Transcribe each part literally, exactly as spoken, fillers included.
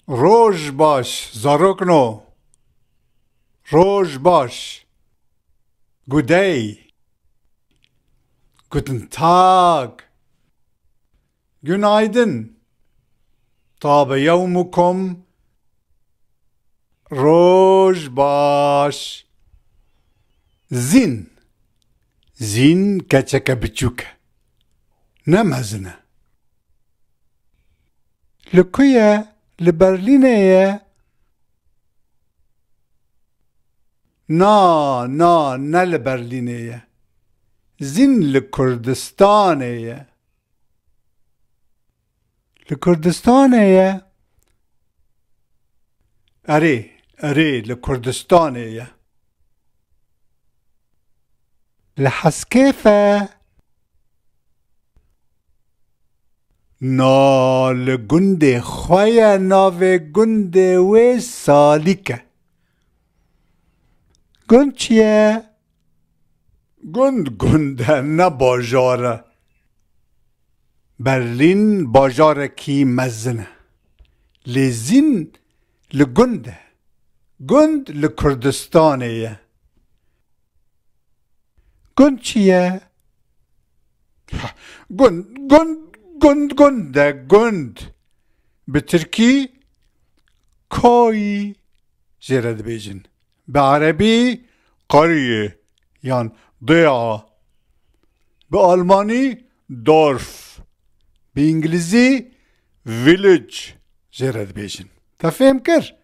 Roj baş, zarokno. Roj baş. Good day. Guten Tag. Günaydın. Tabe yewmukum. Roj baş. Zîn. Zîn keçeke biçûk e. Ne mezin e. Li ku ye? Li Berlînê ye. Na, na, ne li Berlînê ye. Zîn li Kurdistanê ye. Li Kurdistanê ye. Erê, erê, li Kurdistanê ye. Li Heskêf e. Na, li gundê xwe ye, navê gundê wê Salîk e. Gund çi ye? Gund gund e, ne bajar e. Berlîn bajarekî mezin e. Lê Zîn li gund e. Gund li Kurdistanê ye. Gund çi ye? Gund, gund, gund, gund e, gund. Bi tirkî koy jê re dibêjin. Bi erebî qariyê yan dêa. Bi almanî Dorf. Bi îngilîzî village jê re dibêjin. Te fêm kir?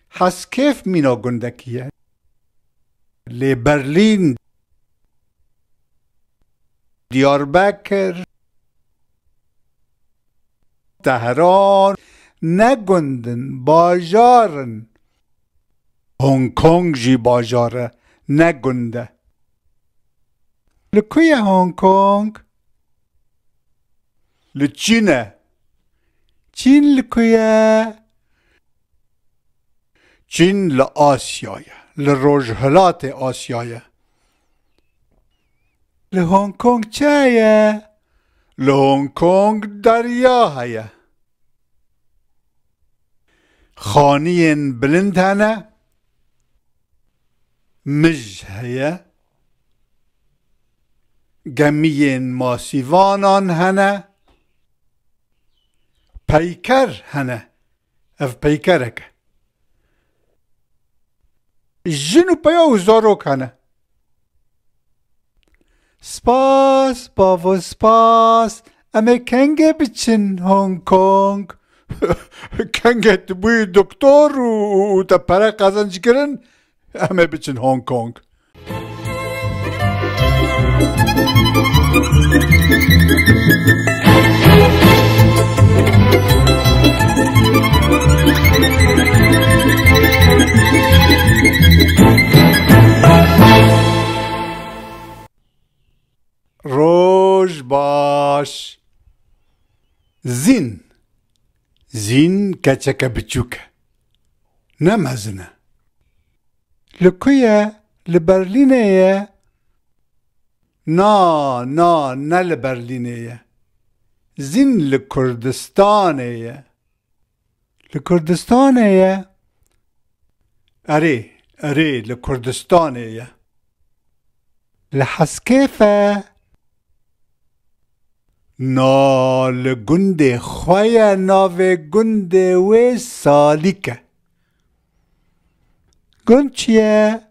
Heskêf mîna gundekî ye. Lê Berlîn, Diyarbekir, Tehran ne gund in, bajar in. Hong Kong jî bajar e, ne gund e. Li ku ye Hong Kong? Li Çîn e. Çîn li ku ye? Çîn li Asya ye, li rojhilatê Asya ye. Li Hong Kong çi heye? Li Hong Kong derya heye. Xaniyên bilind hene, mij heye, gemiyên masîvanan hene, peyker hene. Ev peykerek e. Jin û peya û zarok hene. Spas, bavo, spas. Em ê kengê biçin Hong Kong? Kengê tu bûyî doktor û, û, û te pere qezenc kirin, em ê biçin Hong Kong. Roj baş. Zîn. Zîn keçeke biçûk e. Ne mezin e. Li ku ye? Li Berlînê ye. Na, na, ne li Berlînê ye. Zîn li Kurdistanê ye. Li Kurdistanê ye. Erê, erê, li Kurdistanê ye. Li Heskêf e. Na, li gundê xwe ye, navê gundê wê Salîk e. Gund çi ye?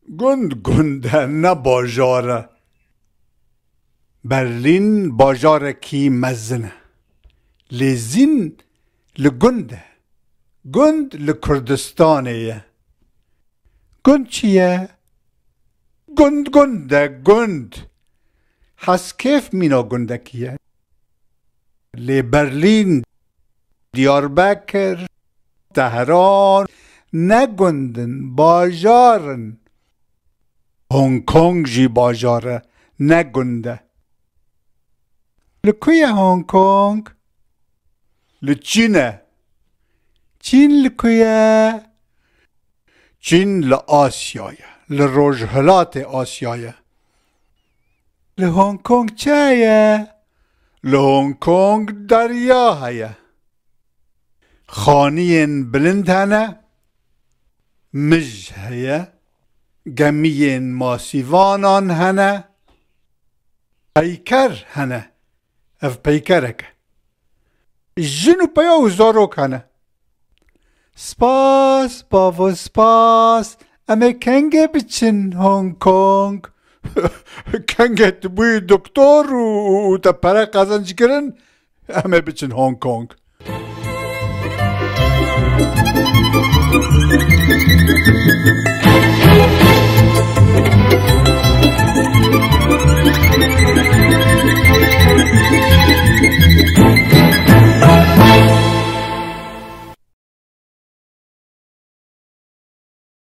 Gund gund e, ne bajar e. Berlîn bajarekî mezin e. Lê Zîn li gund e. Gund li Kurdistanê ye. Gund çi ye? Gund gund e, gund. Heskêf mîna gundekî ye. Lê Berlîn, Diyarbekir, Tehran ne gund in, bajar in. Hong Kong jî bajar e, ne gund e. Li ku ye Hong Kong? Li Çîn e. Çîn li ku ye? Çîn li Asya ye, li rojhilatê Asya ye. Li Hong Kong çi heye? Li Hong Kong derya heye. Xaniyên bilind hene, mij heye, gemiyên masîvanan hene, peyker hene. Ev peykerek e. Jin û peya û zarok hene. Spas, bavo, spas. Em ê kengê biçin Hong Kong? Kengê tu bûyî doktor û, û, û te pere qezenc kirin, em ê biçin Hong Kong.